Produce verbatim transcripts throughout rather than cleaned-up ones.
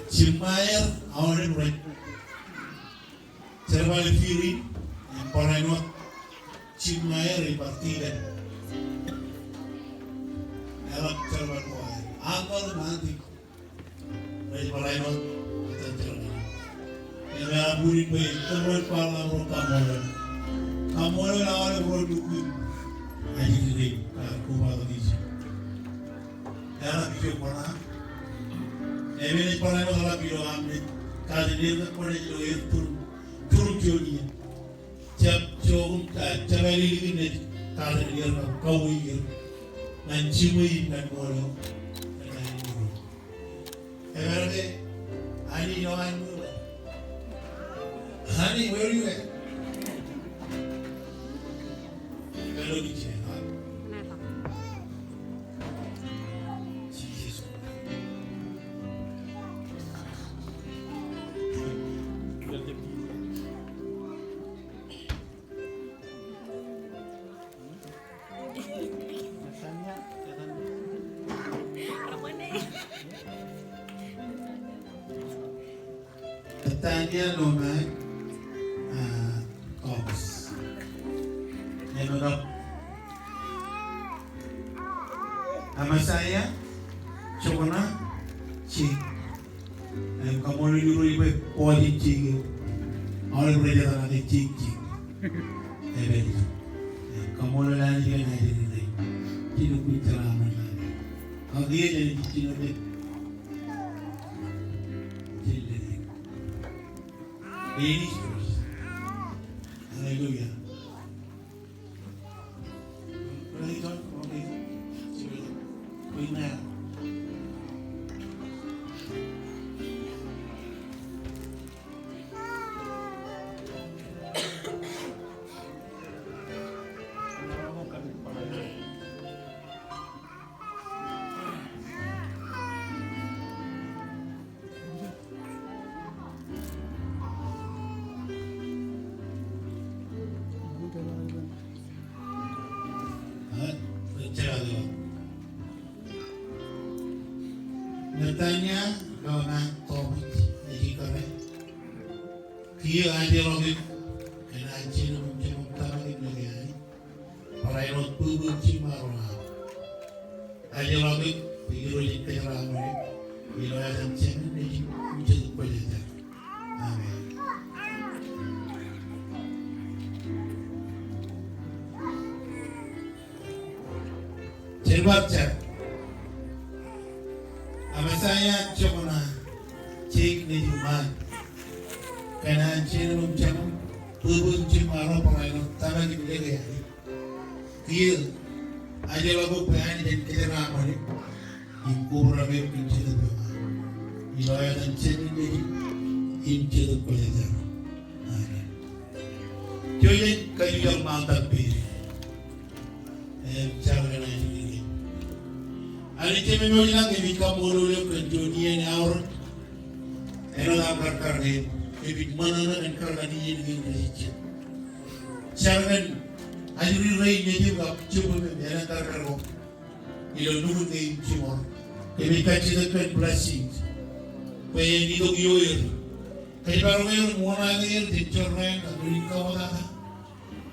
Jiṃṃaer aolep rej jerbal firin, im barāinwōt jiṃṃaer ej bar tikōn. Eḷap jerbal ko aer. Uncle im auntie rej barāinwōt etan jerbal. Im ear buñūn bwe kōṃṃool, kwaḷọk ro kaṃṃoolol. Kaṃṃoolol aolep ro lukkuun ajri rein kar kobatok ijin. Eḷap ijo kōṇaan. Im enaaj barāinwōt eḷap ilo am naaj katakin er kab kwōnaaj lo er turūṃ, turūṃ juon iien. Jab jookūṃ, jab ālikin naaj katakin er kab kauwe er. Ñan jiṃwe im ñan ṃool eo. Ñan ālikin er. Epād ke, honey, no, I'm moving. Honey, where you at? Epād ke, Jesus. Nathaniel Lomai, ah, Thomas. Āinwōt Amasaia, Jokona, Jake. Im kaṃṃoolol Irooj bwe pojak in Jake eo. Aolep rej etal ake Jake, Jake. Epād ijo. Im kaṃṃoolol Anij kōn ajri rein. Jen lukkuun jeraaṃṃan ḷọk. Ak iien ej jino jet. Jen lelek. Ladies first. Hallelujah. Nathaniel Lomai Thomas ej ikkure. Kiiō ajeḷọk eok kōn an Jemem im Jeṃṃan tōmak in lōke Anij. Barāinwōt bōbōn jiṃṃaro aṃ. Ajeḷọk eok bwe Irooj en kōjeraaṃṃan eok. Ilo etan Jemem, Nejim im Jetōb Kwōjarjar. Amen. Jen bar jar. Amasaia, Jokona, Jake, Nejim, Ṃaan. Kōn an Jemem im Jeṃṃan, bōbōn jiṃṃaro, barāinwōt tōmak in lōke Anij. Kiiō ajeḷọk eok bwe Anij en kōjeraaṃṃan eok im kobrak eok kōn Jetōb eo aṃ. Ilo etan Jemem, Nejim im Jetōb Kwōjarjar. Amen. Jen kajutak ṃaantak peid. Im jar kōn ajri rein. Anij Jemem eo ilañ, kōmij kaṃṃoolol eok kōn juon iien eaorōk āinwōt aṃ karkar kein. Kōmij ṃōṇōṇō kōn karkar in iien kein rej jejjet. Jar kōn ajri rein nejūṃ kab jibwimem elōñ karkar ko ilo nukun kein jiṃor. Kōmij kajjitōk kōn blessings bwe en itok ioer. Kōjparok er im wōṇaake er jān jorrāān kab ri kautata.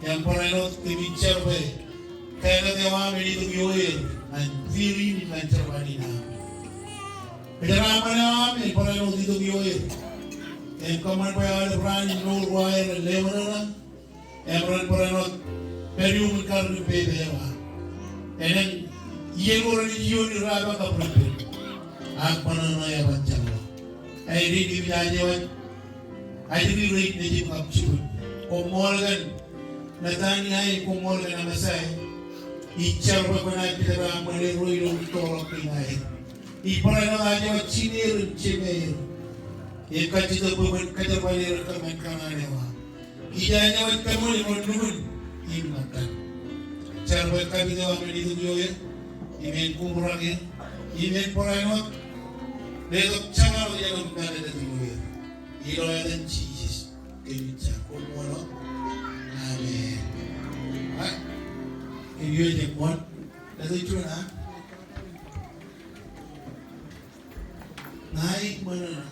Im barāinwōt kōmij jar bwe kāālōt eo aṃ en itok ioer ñan firin im ñan jerbal in aṃ. Kōjeraaṃṃan eo aṃ en barāinwōt itok ioer. Im kōṃṃan bwe aolep raan in mour ko aer en leṃōṇōṇō. Im ren barāinwōt pād iuṃwin karōk im pepe eo aṃ. Elōñ iien ko renaaj iioon ri rapak kab ri pād. Ak ṃōṇōṇō eo ban jeḷā. Āindein kōmij aje wōj ajri rein nejūṃ kab jibwim. Koṃṃool kōn Nathaniel, koṃṃool kōn Amasaia. Ij jar bwe kwōnaaj kōjeraaṃṃan er ro ilo wūttoḷọk kein aer. Ij barāinwōt aje wōj jineer im jemāer. Im kajjitōk bwe kwōn kōjerbal er kōṃṃan kōṇaan eo aṃ. Ij aje wōj kōṃṃan ilo nukun im ṃōttan. Jar bwe kapit eo aṃ en itok ioer. Im en kobrak er. Im en barāinwōt letok jeṃḷọk iien aṃ ñan etan ioer. Ilo etan Jisōs kōmij jar, koṃṃool. Amen. All right. Kōmij jar, koṃṃool. Letok juon an. Ña ij ṃōṇōṇō.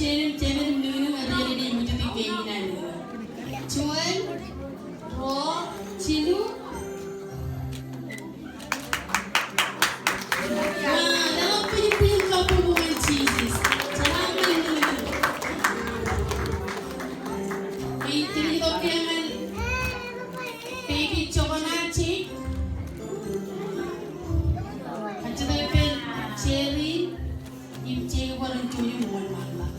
Jemen, jemen im nūnū, ej ready im jutak ke in an. Juon, ruo, jilu. Wow, leḷọk bwijin, bwijin kabbokbok ñan Jisōs. Jeḷā ñan nūnū. Ij itok ke ñan baby Jokona Jake. Kajjitōk ippān Jerry im Jake bar juon im wōnṃaanḷọk.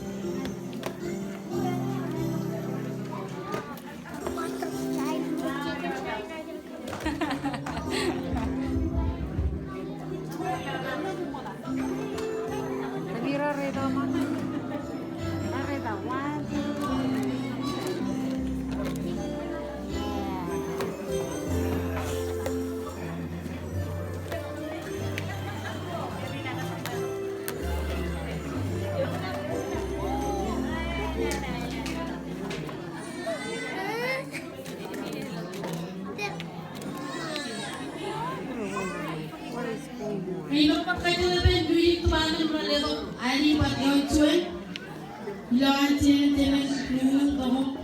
Ilo ṃōk kajjitōk ippān music department rej letok Adi bar juon. Ilo an jemen, jemen, nūnū, tok.